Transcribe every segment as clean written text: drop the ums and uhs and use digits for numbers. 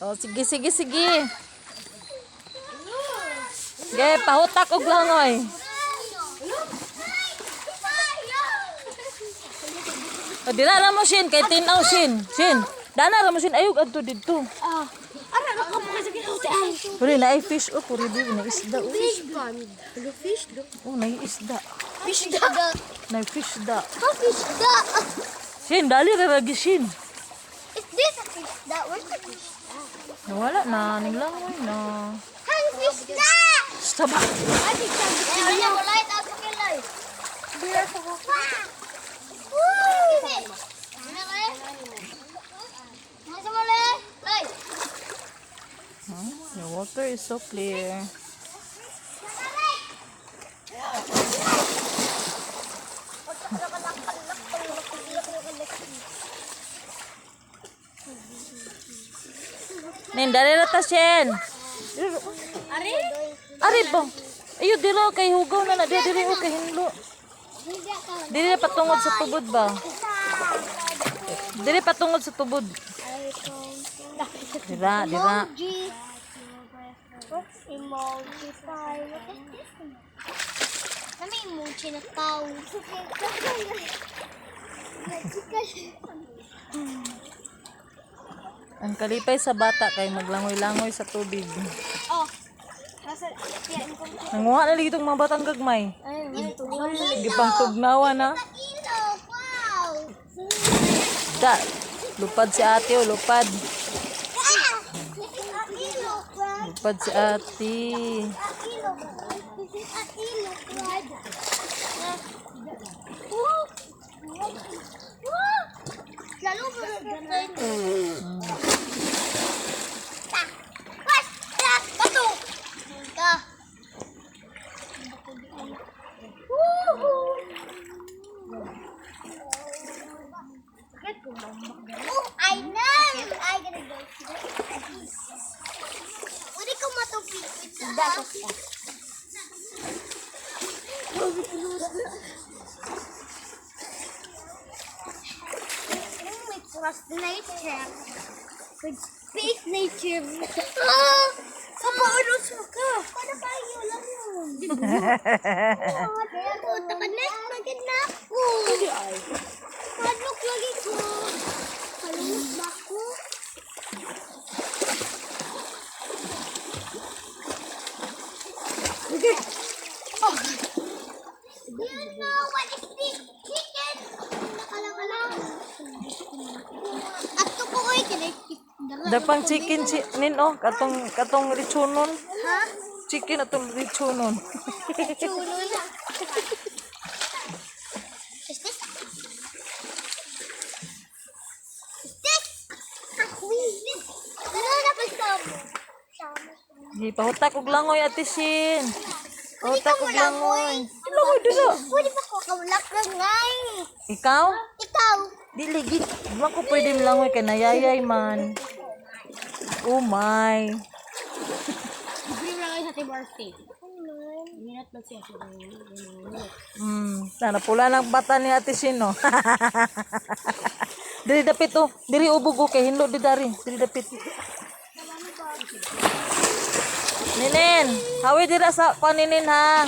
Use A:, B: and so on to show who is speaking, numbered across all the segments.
A: Oh, sige, sige, sige. Sige, pahutak og langoy. Oh, dira ra mo, Shin, kay tinaw, Shin. Shin, dana ra mo, Shin, ayog adto didto.
B: Ah, ara na ka pa sa kinaw.
A: Puri na ay fish oh, puri di na isda oh.
B: Fish pond. Hello, fish do.
A: Oh, na isda.
B: Fish da.
A: Na fish da.
B: Oh, fish da.
A: Shin, dali ra lagi, Shin.
B: Is this a fish da? Where's the fish da?
A: Nawala na ning langoy na.
B: Hang fish da.
A: Stop.
B: Ay, wala ito sa kilay.
A: The water is so clear. Nin, dali ra ta, Shin.
B: Ari?
A: Ari ba? Ayo dira kay hugaw na na diri diri oh, kay hinlo. Diri patungod sa tubod ba? Diri patungod sa tubod. Dira, dira.
B: Emoji. What's emoji pie? What is this? Ano emoji na tao?
A: Ang kalipay sa bata kay maglangoy-langoy sa tubig.
B: Oh. Nasa
A: Nanguha na lagi itong mga batang gagmay. Gipang tugnawa na.
B: Ilog! Wow!
A: Da, lupad si ate oh, lupad.
B: Ah! This is a ilog, right?
A: Lupad si ate.
B: A ilog. This is a ilog, right? Woo! Woo! Lalo ba ganun? Ta! Pas! Ta! Bato! Ka! Woohoo! Oh, I know! I gonna go to the Pwede ko matupit sa... We cross the nature. We speak nature. Ah! Sa paano sa ka? Para tayo lang yun. Kaya ko, takanet, magid na ako. Padlock lagi ko. Kalungit ba ako? Do you know what is this chicken? Nakalakala. At to ko oy kanay.
A: Dapang chicken chi nin oh, katong katong richunon.
B: Ha?
A: Chicken atong richunon.
B: Chulo na. Is this? Is this? Akwin. Ano na pa sa mo?
A: Di pahutak og langoy, Ate Shin. Pahutak og langoy. Langoy dira.
B: Pwede ba ko kaulak lang ngay?
A: Ikaw?
B: Ikaw.
A: Dili gid. Di man ko pwede langoy kay nayayay man. Oh my.
C: Libre lang kayo sa Timor State. Minat ba siya sa
A: Sana pula ng bata ni Ate Shin no. Diri dapit oh. Diri ubog oh kay hinlo di dari. Diri dapit. Ninin, hawi dira sa paninin ha.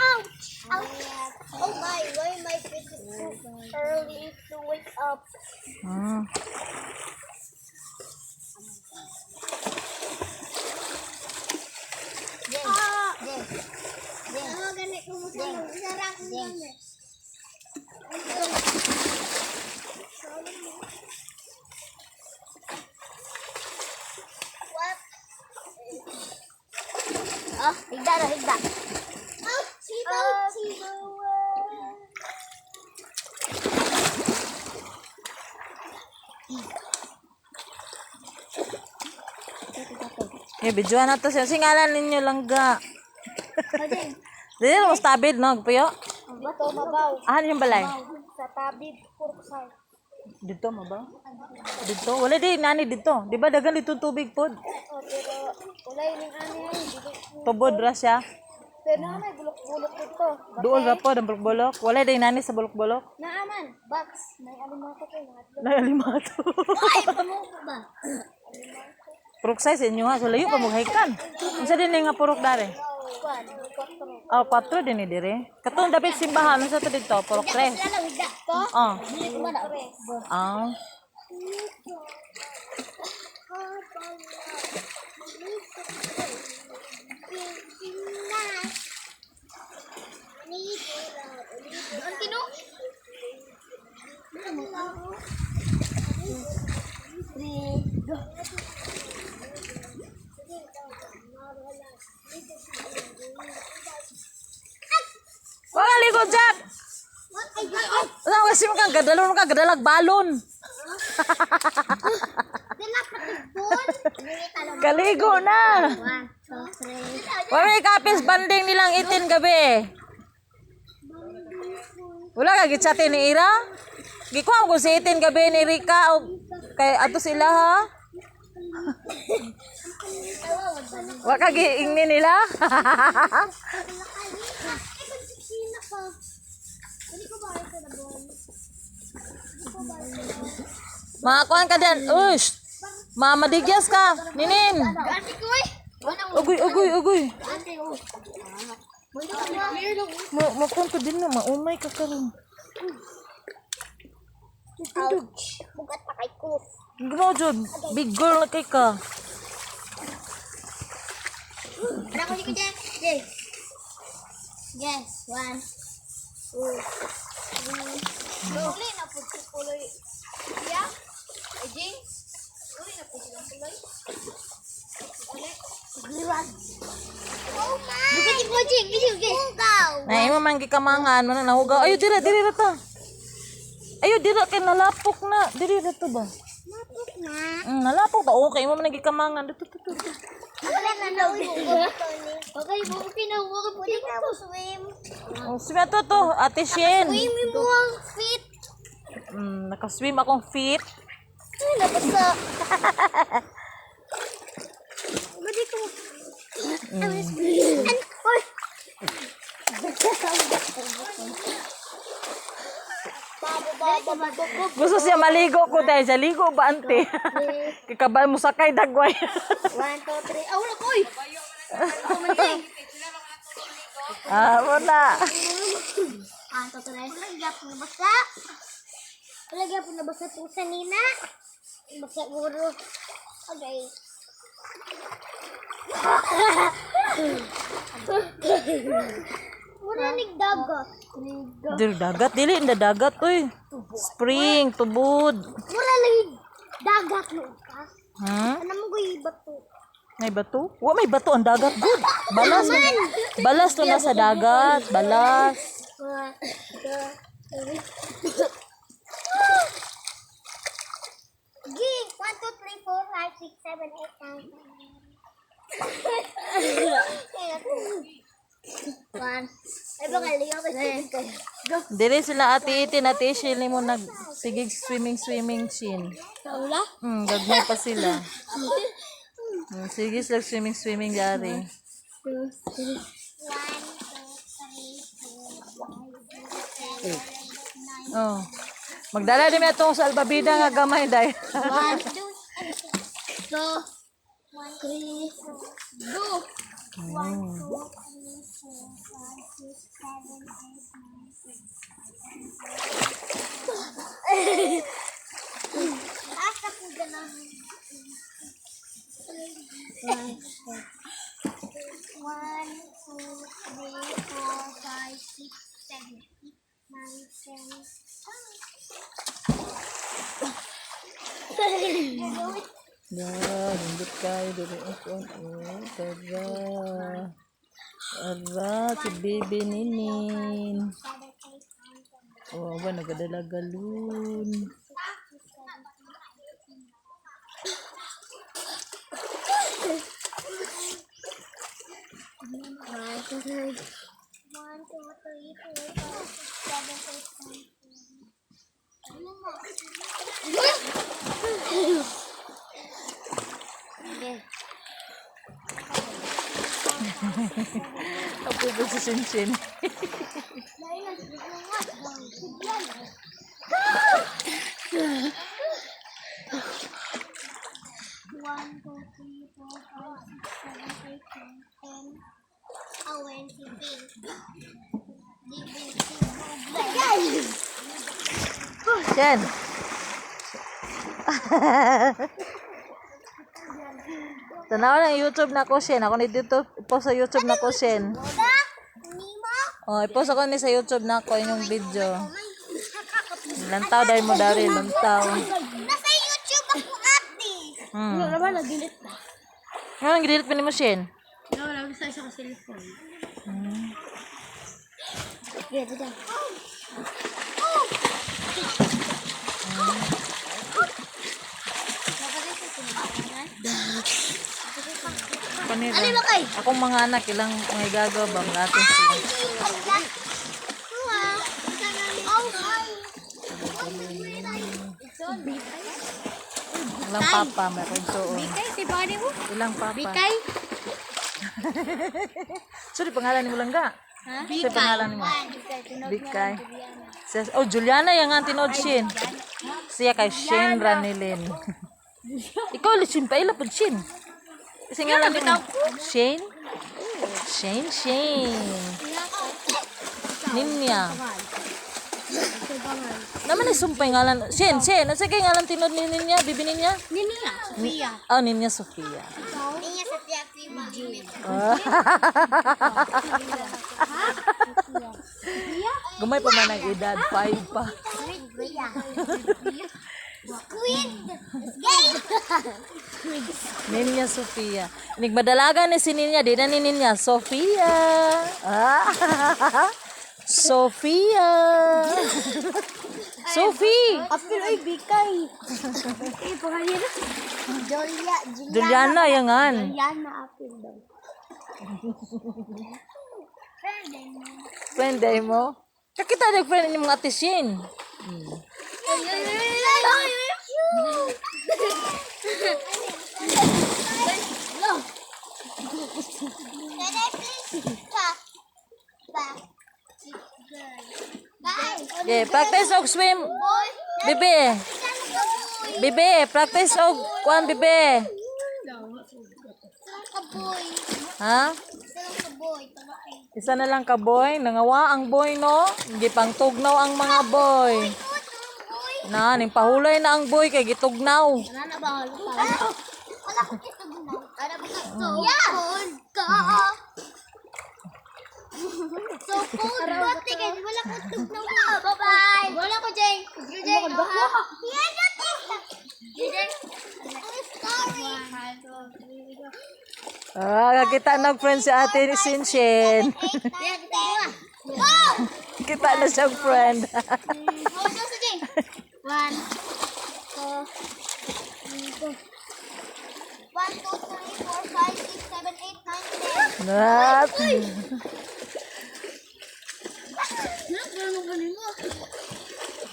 B: Ouch! Ouch! Oh my, why my face is so early to wake up? Ah! Ah, gani ko mo sa sarap gani. What? Ah, higda na, higda. Ouchie, ouchie.
A: Eh, videoan na to siya. Singalan ninyo langga. Dili mo tabid no, puyo.
B: Bato, mabaw.
A: Ah, yung balay.
B: Sa tabid, kurksay.
A: Dito mabaw. Dito, wala di nani dito. Di ba dagan dito tubig pod?
B: Oh, pero wala yung ani ay.
A: Tubod ra siya.
B: Pero na may bulok-bulok dito.
A: Duol ra po ang bulok-bulok. Wala din nani sa bulok-bulok.
B: Naaman, box. May alimato ko na.
A: Nalimato.
B: Ay, pamuko ba?
A: Purok size inyo ha. So layo pa mo haykan. Unsa din ni nga purok dare?
B: Kwan, kwatro.
A: Ah, 4 din ni dire. Katong dapit simbahan unsa to dito? Purok 3.
B: Sila lang higda ko.
A: Oh.
B: Dili ko man na.
A: Ah.
B: Ang tino? Three, go.
A: Wala ligo, Jack. Wala kasi mo kang gadalon ka gadalag balon. Kaligo na.
B: One, two, three.
A: Wala kapis banding nilang itin gabi. Wala ka gitsate ni Ira? Gikuha ko si itin gabi ni Rika o kay ato sila ha? Wa ka giingni nila? Mga kuan ka din. Ush. Mamadigyas ka. Ninin.
B: Ate ko eh.
A: Ugoy, ugoy, ugoy.
B: Ate ko.
A: Ma makuan ko din na maumay ka karon.
B: Ouch. Bugat pa kay ko.
A: Gumawa jud. Big girl na kay ka.
B: Para ko ko dyan. Yes. Yes. One. Two. Three. Go. Uli na po si Puloy. Yeah? Ay, Jing? Uli na po silang Puloy. Uli. Gliwag. Oh, my! Bugat mo, Jing. Jing, Hugaw.
A: Na imo man gikamangan man na nahugaw. Ayo dira dira ra ta. Ayo dira kay nalapok na. Diri ra to ba?
B: Mapok na.
A: Nalapok ta. Okay imo man gikamangan. Dito dito. dito.
B: Wala na na. Okay, okay na. Pwede na ako swim.
A: Oh, swim to to, Ate Shin.
B: Swim mo ang feet.
A: Nakaswim akong feet.
B: Ay, nabasa. Pwede ko. An oy.
A: Gusto siya maligo ko dahil sa ligo ba ante? Kikabal mo sakay dagway.
B: One, two, three. Ah, wala ko, oy.
A: Ah, wala.
B: One, two, three. Wala gyapon nabasa. Wala gyapon nabasa po sa nina. Basa guro. Okay. Wala nagdagat.
A: Dili dagat dili inda dagat oy. Spring, tubod.
B: Wala lagi dagat no ka.
A: Hmm?
B: Ano mo goy bato?
A: May bato? Wa may bato ang dagat good. Balas. Balas to na sa dagat, balas.
B: One, two, three. Gi, 1, 2, 3, 4, 5, 6, 7, 8, 9, 10. One. Ay, baka liyo ka. Go.
A: Dili sila Ate Itin, Ate Shirley mo nag sige swimming swimming shin.
B: Wala?
A: Gagmay pa sila. Sige sila swimming swimming yari.
B: 2, 3. 1, 2, 3, 4, 5, 6, 7, 8, 9.
A: Oh. Magdala din mi atong sa albabida nga gamay day.
B: 1, 2, 2, 1, 3, go. 1, 2, 3, 4, 5, 6, 7, 8, 9, 10. Asa ko ganun. 1, 2, 3, 4, 5, 6, 7, 8, 9, 10.
A: Ya, lindot kayo diri ako. Oh, tara. Ara, si Baby Ninin. Oh, ba nagadala galon.
B: One, two, three. 1, 2, 3, 4, 5, 6, 7, 8, 9, 10. Okay.
A: Ako ba si Shinshin.
B: One, two, three, four, five, six, seven, eight, nine, 10. Oh, and
A: Shen. Tanaw ng YouTube na ko, Shen. Ako ni dito, post sa YouTube na ko, Shen. Oh, i-post ako ni sa YouTube na ko inyong video. Lantaw dahil mo dari, lantaw.
B: Nasa YouTube ako, ate.
C: Wala naman, nag-delete na.
A: Nga, nag-delete pa ni mo, Shen.
C: Wala, wala sa isa ko cellphone.
B: Yeah, dito.
A: Panira.
B: Ano ba kay?
A: Akong mga anak, ilang mga gagawa ba? Mga atin sila. Ilang papa, meron suon.
C: Bikay, si body mo.
A: Ilang papa.
C: Bikay.
A: Sorry, pangalan ni mo lang ga.
C: Ha?
A: Sorry, pangalan mo. Bikay. Oh, Juliana, yung nga tinood Shin. Siya kay Shin Ranilin. Ikaw, Shin pa ila po Shin. Kasi nga lang mo. Shane? Shane, Shane. Ninya. Naman ni sumpay ngalan. Shane, Shane. Ano kay ngalan tinood ni Ninya? Bibi Ninya?
C: Ninia. Sophia.
A: Oh, Ninya Sofia. Gumay pa man ang edad. 5 pa.
B: Squid! Game!
A: Ninya Sofia. Nigmadalaga ni si Ninya, di na ni Ninya. Sofia. Ah. Sofia. Sophie.
C: Apil ay bikay. Eh, pangalan na.
B: Julia,
A: Juliana, yangan.
B: Juliana Apil daw.
A: Friend day mo. Kakita na friend ni mga ate Shin.
B: Can I please back back girl? Bye.
A: Okay, practice og swim.
B: Boy,
A: Bebe.
B: saan ka, boy?
A: Bebe, practice og kuan bebe.
B: Saan ka, boy?
A: Ha?
B: Saan ka, boy? Tabae.
A: Isa na lang ka boy, nangawa ang boy no. Hindi pang tugnaw ang mga boy.
B: Ito, boy.
A: Na, ning pahulay na ang boy kay gitugnaw.
B: Wala na ba? Wala ko kitugnaw. Wala ko so cold ka. So cold ba? Tingin, wala ko tugnaw. Bye-bye. Wala ko, Jay. Jay, yeah, Jay. I'm sorry.
A: Ah, kakita ng friend si Ate ni Shinshin.
B: Yeah, kita mo. Go!
A: Kita na siyang friend.
B: Go, go, sa Jay. One, two, three, go. One, two, three, four, five, six, seven, eight, nine, 10.
A: Nat.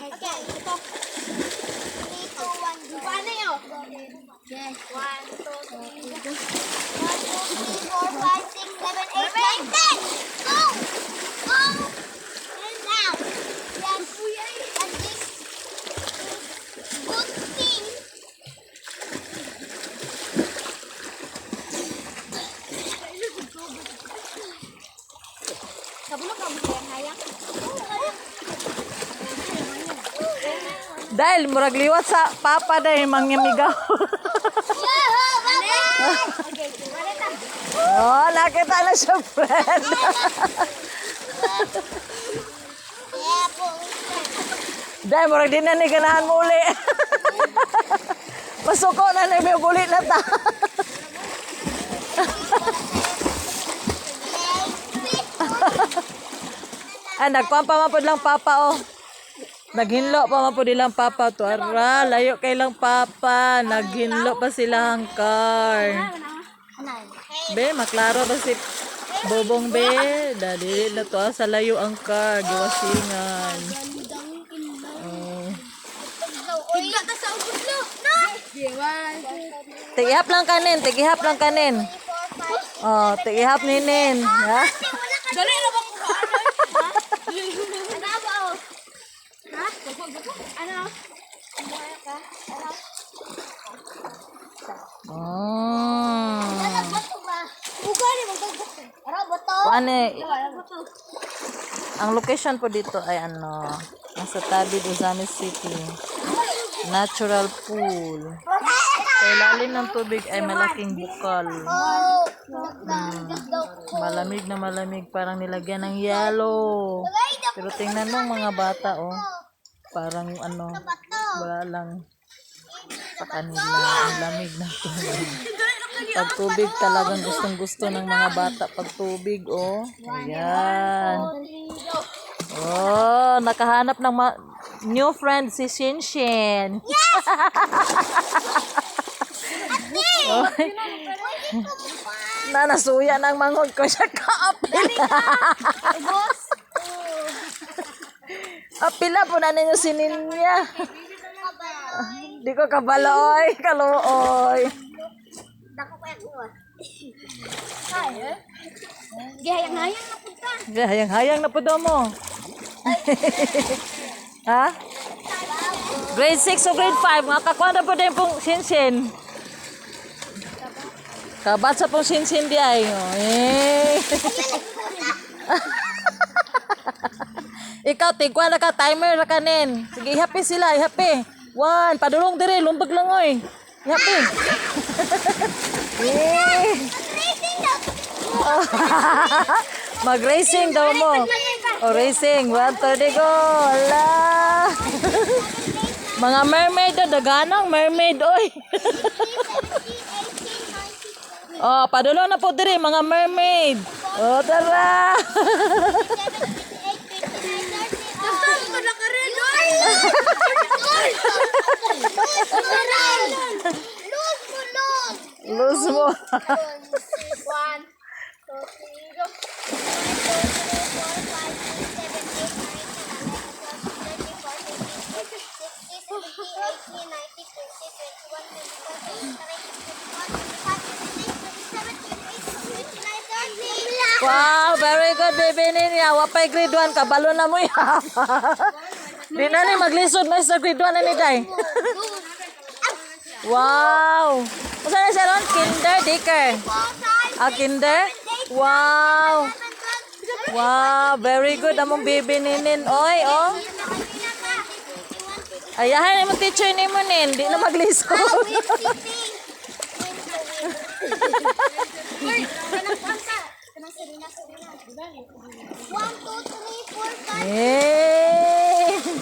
B: Okay, ito. 3, 2, 1, go. Paano yun? Yes. 1, 2, 3, go. 1, 2, 3, 4, 5, 6, 7, 8, 9, 10! Go! Go! And now. Yes. And this is good thing. Kabulok ka mo hayang?
A: Dahil murag liwat sa papa dahil mangyamigaw.
B: Okay, wala ta.
A: Oh, nakita na siya friend.
B: Yeah, po.
A: Dahil murag di na ni ganahan mo uli. Pasuko na ni may uli na ta. Ah, nagkuhan pa man pod lang papa oh. Naghinlo pa man pod ilang papa to. Ara, layo kay lang papa. Naghinlo pa sila ang car. Be, maklaro ba si Bobong be? Dali na to ah, sa layo ang car, giwasingan. Oh.
B: Higla ta sa ubos lo. No.
A: Tigihap lang kanin, tigihap lang kanin.
B: 3, 4, 5,
A: Oh, tigihap ninin. Ha?
B: Dali na ba
A: Ano, ang location po dito ay ano, nasa Tabid, Ozamiz City. Natural pool. Sa ilalim ng tubig ay malaking bukal.
B: Oh,
A: Malamig na malamig, parang nilagyan ng yelo. Pero tingnan mo mga bata, oh. Parang ano, wala lang sa kanila. Ang lamig ng tubig. Pag tubig talagang gustong gusto ng mga bata. Pag tubig, oh. Ayan. Oh, nakahanap ng new friend si Shinshin. Yes! Na nasuya ng manghod ko siya kaapil. Apila po na ninyo si Ninya. Di ko kabaloy, kaluoy.
B: Dako pa yung uwa. Gihayang-hayang na punta.
A: Hayang-hayang na po daw mo. Ha? Grade 6 o grade 5, mga kakuha na po din pong sinsin. Kabat sa pong sinsin di ay. Oh, eh. Ikaw, tigwa na ka, timer na ka nin. Sige, ihapi sila, ihapi. One, padulong dire, lumbag lang oy. Ihapi. Eh. Mag-racing daw mo. O racing, 1:30 go. Ala. Mga mermaid daw, daganang mermaid oy. Oh, padulo na po dire mga mermaid. Oh, tara. Lose mo.
B: One, two, three, go. One, two, three, four, five, six, seven, eight, nine, ten, 11, 12, 13, 14, 15, 16, 17, 18, 19, 20, 21, 22, 23, 24, 25, 26, 27, 28, 29, 30.
A: Wow, very good, baby Ninya. Wapay grade 1, kabalo na mo yan. Di na ni maglisod mo sa grade 1 ani day. Wow. Usa na siya ron? Kinder, daycare. Ah, kinder? Wow. Wow, very good among baby ninin. Oy, oh. Ayahan mo teacher ni mo nin, di na maglisod.
B: One, two, three, four, five,
A: Eh.
B: 11, 12, 13,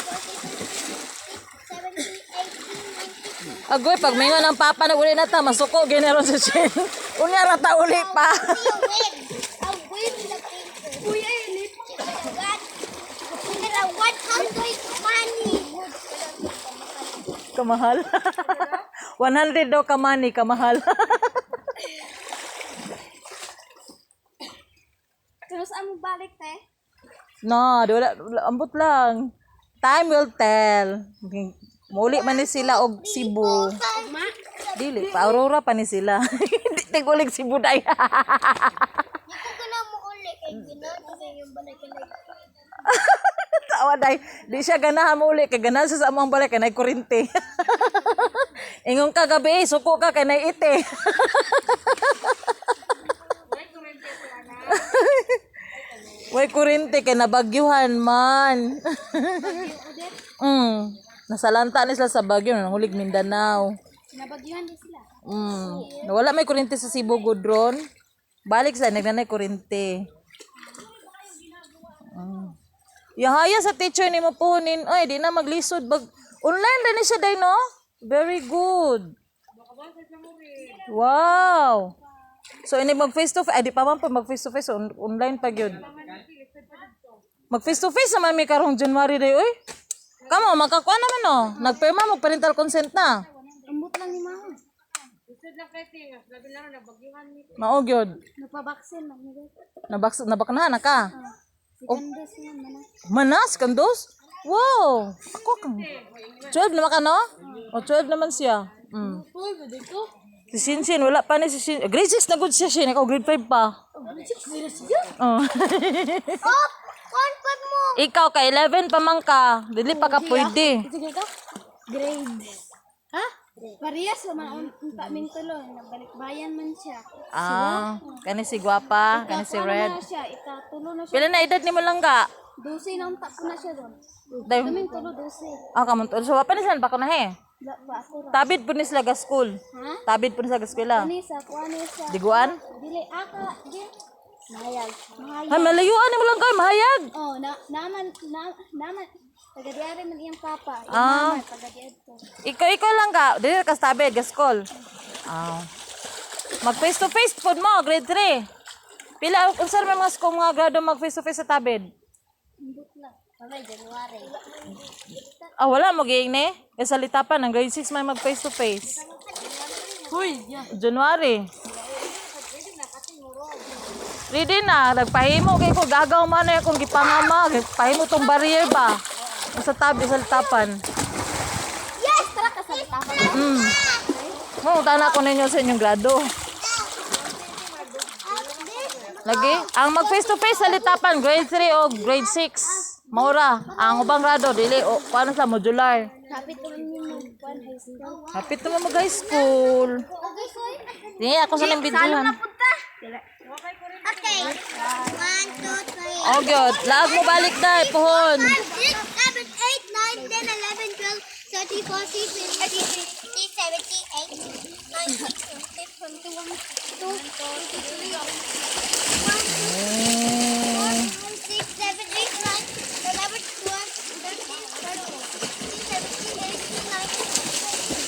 B: 14, 15, 16, 17, 18, 19,
A: Agoy, pag mingon ang papa na uli na ta, masuko gineron sa Shin. Unya ra ta uli pa.
B: You win. I win the paper. Uy, ay, 100 money.
A: Kamahal. 100 daw kamani, kamahal.
B: Pero saan mo balik, te?
A: No, di wala, ambot lang. Time will tell. Muli man ni sila og Cebu.
B: Ma?
A: Dili, pa Aurora pa ni sila. Di tigulig Cebu day.
B: Hindi ko gana mo uli. Kay gina, yung balik ka.
A: Tawa day. Di siya ganahan mo uli kay ganahan siya sa among balay kay nay kurente. Ingon ka gabi, eh, suko ka kay nay ite. Way kurente kay nabagyuhan man. Nasalanta ni sila sa Bagyo, nangulig Mindanao.
B: Nabagyuhan din sila.
A: Nawala may kurente sa Cebu Gudron. Balik sa nagnanay kurente. Yahaya sa teacher ni mo puhunin. Ay, di na maglisod. Bag online rin ni siya day, no? Very good. Wow. So, ini mag face to face. Ay, di pa man pa mag face to face. Online pa gyud. Mag face to face naman mi karong January day, oy. Kamo, makakuha naman, no? Nagpirma, mag parental consent na.
B: Ambot lang ni mama.
A: Mao gyud.
B: Nagpabaksin lang.
A: Nabaks nabaknahan na ka.
B: Si Candace nga, mana.
A: Manas, kandos? Wow! Ako kang. 12 naman ka, no? O, 12 naman siya. Si Sinsin, wala pa ni si Sin. Grade 6 na good siya, Shin. Ikaw, grade 5 pa. Oh.
B: Oh! 1.5 mo!
A: Ikaw, ka 11 pa man ka. Dili pa ka pwede.
B: Sige ka? Grade. Ha? Parehas man unta ming tulo, nagbalikbayan man siya.
A: Ah, kani si Guapa, kani si
B: Ika-
A: Red.
B: Ano na siya, ikatulo na siya.
A: Pila na edad nimo, langga?
B: 12 na unta po na siya doon.
A: Dahil,
B: Kaming tulo, 12.
A: ah, kamon to. So, pa ni sila bako na he.
B: Wala pa ako ra.
A: Tabid po ni sila ga school.
B: Ha?
A: Tabid po ni sila ga eskwela.
B: Ani sa kuan ni sa
A: Diguan?
B: Dili aka di. Mahayag. Mahayag.
A: Ay, malayuan nimo lang kay mahayag.
B: Oh, na naman na, naman taga diari man iyang papa. Iyang
A: Ah.
B: mama taga diadto.
A: Ikaw lang ka. Dili ka sa tabid ga school. Ah. Mag face to face pod mo grade 3. Pila unsa man mga school mga grado mag face to face sa tabid?
B: Indot lang. Kamay January.
A: Ah, wala mo giing ni. Kay sa litapan ang grade 6 may mag face to face.
C: Huy, yeah.
A: January. Ready na, nagpahimo kay ko gagaw man na akong gipamama, pahimo tong barrier ba. Sa tabi sa litapan.
B: Yes, tara ka sa litapan.
A: Mo tana ko ninyo sa inyong grado. Lagi, ang mag face to face sa litapan grade 3 o grade 6. Maura, ang ubang grado dili o paano sa modular.
B: Kapit naman yung kuan high school.
A: Hapit naman mag high school.
B: Okay, soy.
A: Di ako sa nang videohan.
B: Okay. 1, 2, 3.
A: Oh, God. Laag mo balik dai, pohon.
B: 5, 6, 7, 8, 9, 10, 11, 12, 13, 14, 15, 16, 17, 18, 19, 20, 21, 22, 23, 1, 2, 4, 5, 6, 7, 8, 9, 11, 12, 13, 14, 15, 17, 18, 19,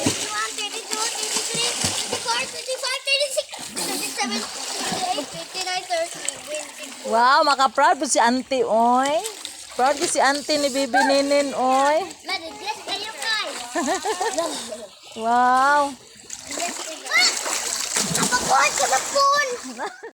B: 21, 22, 23, 24, 25, 26, 27, 28, 29, 30.
A: Wow, maka-proud po si auntie, oy. Proud po si auntie ni Bibi Ninin, oy.
B: Marigless kayo kay.
A: Wow.
B: Apakuhan ko sa phone!